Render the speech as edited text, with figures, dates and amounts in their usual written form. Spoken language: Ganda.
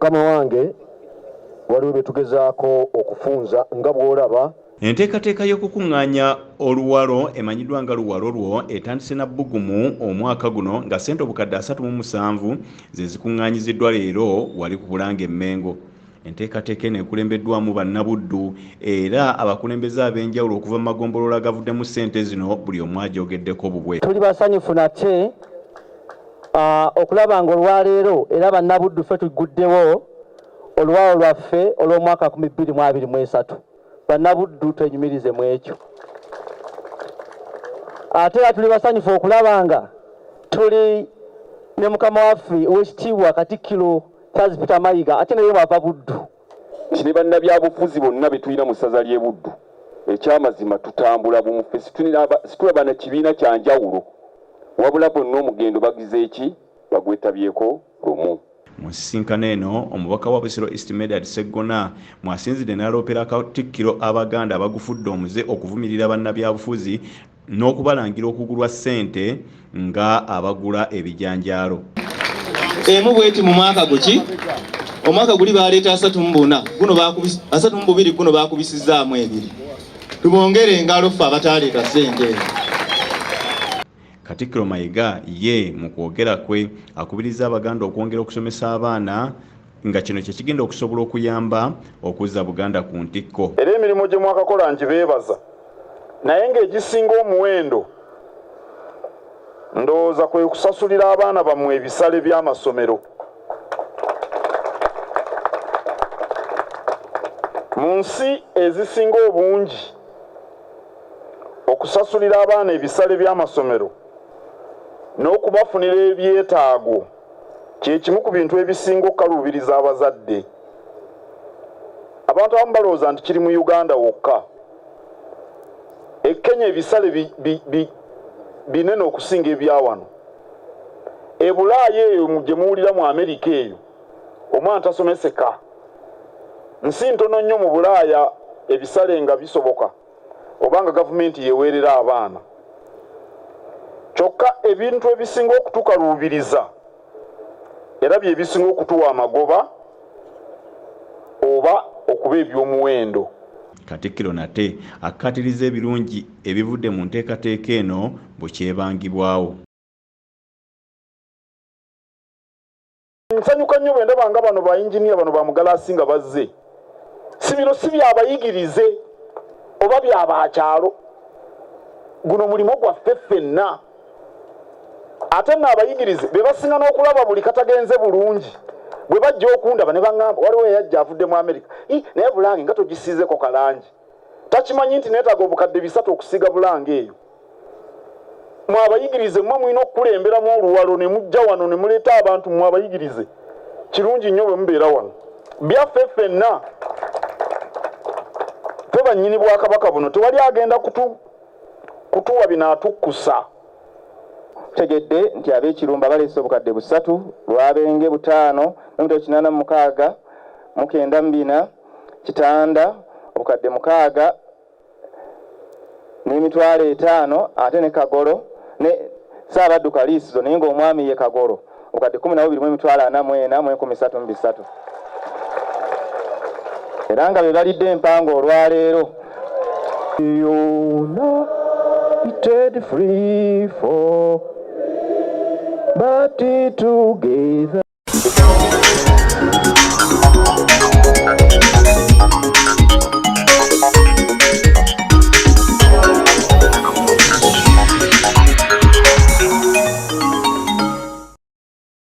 Mukama wange, waliwo bye tugezaako okufunza nga bw'olaba. Enteekateeka y'okukuŋŋaanya oluwalo emanyiddwa nga Luwalo Lwo etandise na bbugumu omwaka guno nga ssente 37,000 ze zikuŋŋaanyiziddwa leero wali ku Bulange e Mmengo. Enteekateeka eno ekulembeddwamu Bannabuddu era abakulembeze ab'enjawulo okuva mu magombolola agavuddemu ssente zino buli omu agyogeddeko bubwe. Tuli basanyufu nate okulaba nga olwaleero era Bannabuddu ffe tuguddewo oluwalo lwaffe olw'omwaka 2023. Bannabuddu twenyumirize mu ekyo. Ate era tuli basanyufu okulaba nga tuli ne mukama waffe ow'ekitiibwa Katikkiro Charles Peter Mayiga, ate naye bw'ava Buddu. Nti ne bannabyabufuzi bonna be tulina mu ssaza ly'e Buddu, ekyamazima tutambula bumu ffe, situlaba na kibiina kya njawulo, wabula bonna omugendo bagize eki bagwetabyeko lumu. Mu nsisinkano eno, omubaka wa Busiro East Medard Sseggona mw'asinzidde n'aloopera Katikkiro Abaganda abagufudde omuze okuvumirira bannabyabufuzi n'okubalangira okugulwa ssente nga abagula ebijanjaalo. Emu bweti mu mwaka guki? Omwaka guli baleeta 34, guno 32, guno baakubisizzaamu 2. Tubongere engalo ffe abataleeta ssente ezo. Katikkiro Mayiga ye mu kwogera kwe akubirizza Abaganda okwongera okusomesa abaana nga kino kye kigenda okusobola okuyamba okuzza Buganda ku ntikko. Era emirimu gye mwakakola ngibeebaza, naye ng'egisinga omuwendo ndowooza kwe kusasulira abaana bammwe ebisale by'amasomero. Mu nsi ezisinga obungi, okusasulira abaana ebisale by'amasomero n'okubafunira ebyetaago kye kimu ku bintu ebisinga okukaluubiriza abazadde. Abantu abamu balowooza nti kiri mu Uganda wokka. E Kenya ebisale binene okusinga ebya wano. E Bulaaya eyo gye muwulira mu Amerika eyo, omwana tasomeseka. Nsi ntono nnyo mu Bulaaya ebisale nga bisoboka oba nga gavumenti yeweerera abaana. Kyokka ebintu ebisinga okutukaluubiriza era bye bisinga okutuwa amagoba oba okuba eby'omuwendo. Katikkiro nate akkaatiriza ebirungi ebivudde mu nteekateeka eno bukyebangibwawo. Nsanyuka nnyo bwe ndaba nga bano ba yinginiya bano ba Mugalasi nga bazze. Si bino si byabayigirize oba bya bakyalo. Guno mulimu gwaffe ffenna. Ate nno abayigirize be basinga n'okulaba buli katagenze bulungi. Bwe bajja okundaba ne baŋŋamba waliwo eyajja avudde mu Amerika. Ii, naye Bulange nga togisiizeeko kalangi. Takimanyi nti neetaaga obukadde 300 okusiiga Bulange eyo. Mwe abayigirize mmwe mulina okukulemberamu oluwalo ne mujja wano ne muleeta abantu mmwe abayigirize. Kirungi nnyo bwe mubeera wano. Byaffe ffenna. Ffe bannyini bwakabaka buno tewali agenda kutuwa binatukkusa. Tutegedde nti ab'Ekirumba baleese obukadde 300, Lwabenge 5, n'emitwalo 86, 94, Kitanda obukadde 6 n'emitwalo 5, ate ne Kagolo ne Ssaabaddu Kaliisizo naye ng'omwami ye Kagolo obukadde 12 mu emitwalo 44 mu enkumi ssatu mu bisatu. Era nga be balidde empanga olwaleero. United free for but together.